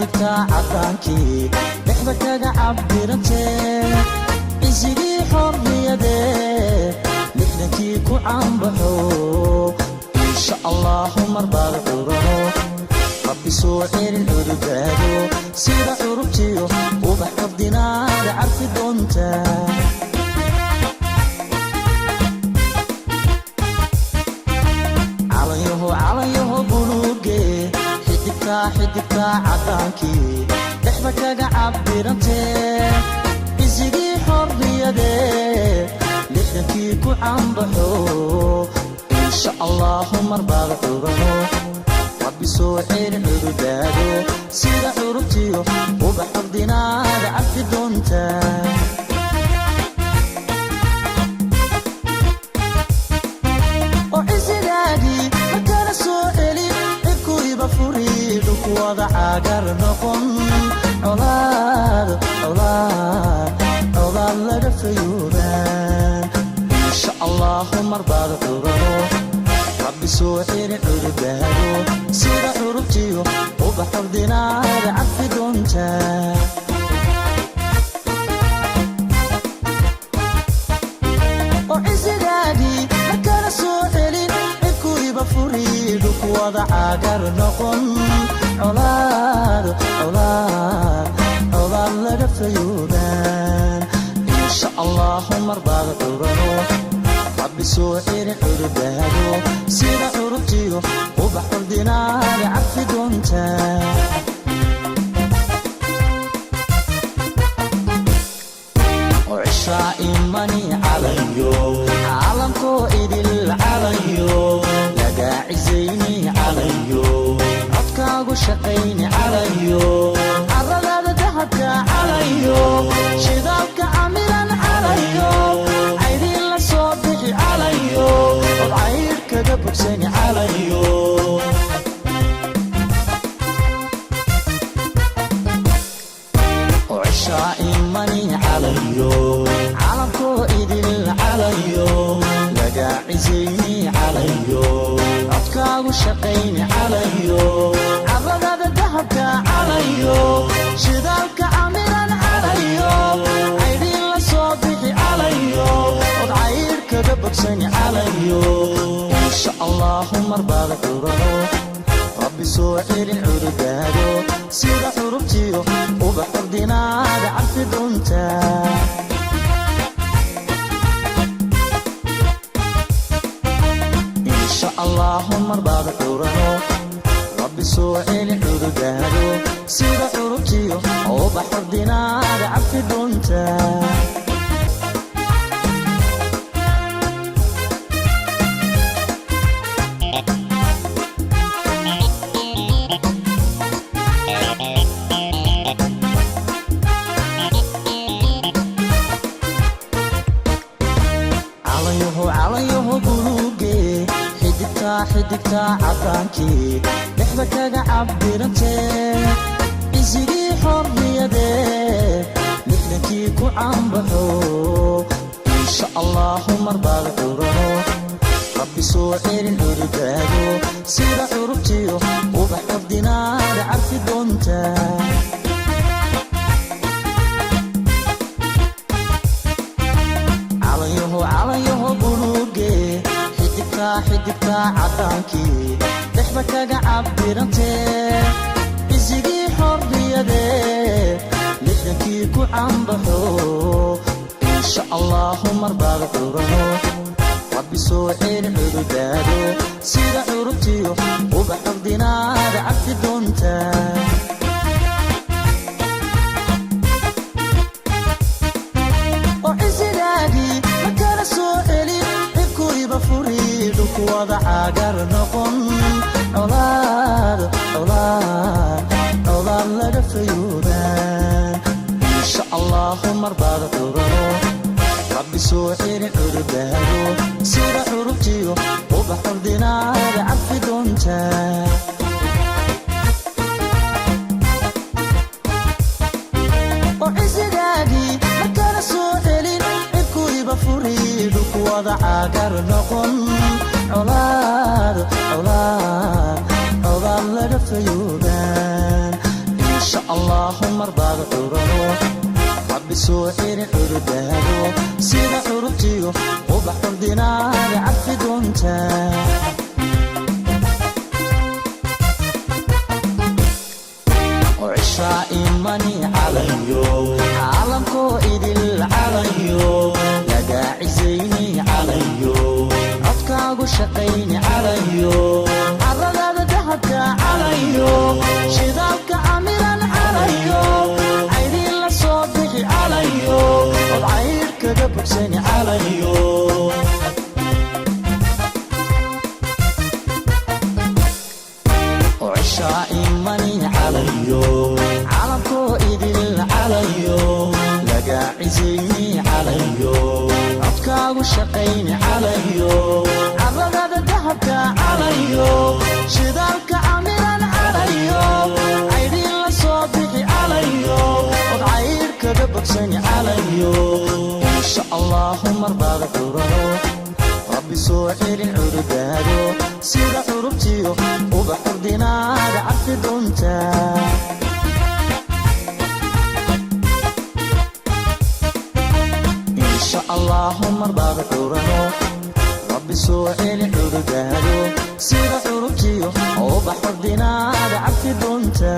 Xidigta cadaankii dhexda kaga cabirantee, cisigii xorriyadee lixdankii ku caanbaxo. Insha Allahu marbaad curano, Rabbi soo celin cududaado, sida curubtiyo ubax curdinaada carfi doonta. Calanyaho, calanyaho buluuge, xidigta, xidigta cadaankii dhexda kaga cabirantee, cisigii xorriyadee lixdankii ku caanbaxo. Insha Allahu marbaad curano, Rabbi soo celin cududaado, sida curubtiyo ubax curdinaada carfi doonta. Oo cisigaagii markala soo celi, cirkuiba furi, dhulku wada caagar noqon, colaad, colaad, colaad laga fayoobaan. Insha Allahu marbaad curano, Rabbi soo celin cududaado, sida curubtiyo ubax curdinaada carfi doonta. Oo cisigaagii markala soo celin, cirkuiba furi, dhulku wada caagar noqon, colaad, colaad, colaad laga fayoobaan. Insha Allahu marbaad curano, Rabbi soo celin cududaado, sida curubtiyo ubax curdinaada carfi doonta. Oo cishaa imani calayo, caalamkoo idil calayo, lagaa cisayni calayo, codkaagu shaqayni calayo, caradaada dahabka calayo, shidaalka camilan calayo, caydhiin la soo bixi calayo, od caydh kaga bogsani calayo. Oo cishaa imani calayo, caalamkoo idil calayo, lagaa cisayni calayo, codkaagu shaqayni calayo, caradaada dahabka calayo, shidaalka camilan calayo, caydhiin la soo bixi calayo, od caydh kaga bogsani calayo. Insha Allahu marbaad curano, Rabbi soo celin cududaado, sida curubtiyo ubax curdinaada carfi doonta. Insha Allahu marbaad curano, Rabbi soo celin cududaado, sida curubtiyo ubax curdinaada carfi doonta. Calanyaho, calanyaho buluuge, xidigta, xidigta cadaankii dhexda kaga cabirantee, cisigii xorriyadee lixdankii ku caanbaxo. Insha Allahu marbaad curano, Rabbi soo celin cududaado, sida curubtiyo ubax curdinaada carfi doonta. Calanyaho, calanyaho buluuge, xidigta, xidigta cadaankii dhexda kaga cabirantee, cisigii xorriyadee lixdankii ku caanbaxo. Insha Allahu marbaad curano, Rabbi soo celin cududaado, sida curubtiyo ubax curdinaada carfi doonta. Oo cisigaagii markala soo celi, cirkuiba furi, dhulku wada caagar noqon, colaad, colaad, colaad laga fayoobaan. Insha Allahu marbaad curano, Rabbi soo celin cududaado, sida curubtiyo ubax curdinaada carfi doonta. Oo cisigaagii markala soo celin, cirkuiba furi, dhulku wada caagar noqon, colaad, colaad, colaad laga fayoobaan. Insha Allahu marbaad curano, Rabbi soo celi cududaado, sida curubtiyo ubax curdinaada carfi doonta. Cishaa imani calayo, caalamkoo idil calayo, lagaa cisayni calayo, codkaagu shaqayni calayo, caradaada dahabka calayo, shidaalka camiran calayo, caydin la soo bixi calayo, od cayr kaga bogsani calayo. Cishaa imani calayo, caalamkoo idil calayo, lagaa cisayni calayo, codkaagu shaqayni calayo, caradaada dahabka calayo, shidaalka camiran calayo, caydin la soo bixi calayo, od cayr kaga bogsani calayo. Insha Allahu marbaad curano, Rabbi soo celin cududaado, sida curubtiyo ubax curdinaada carfi doonta. Insha Allahu marbaad curano, Rabbi soo celi cududaado, sida curubtiyo ubax curdinaada carfi doonta.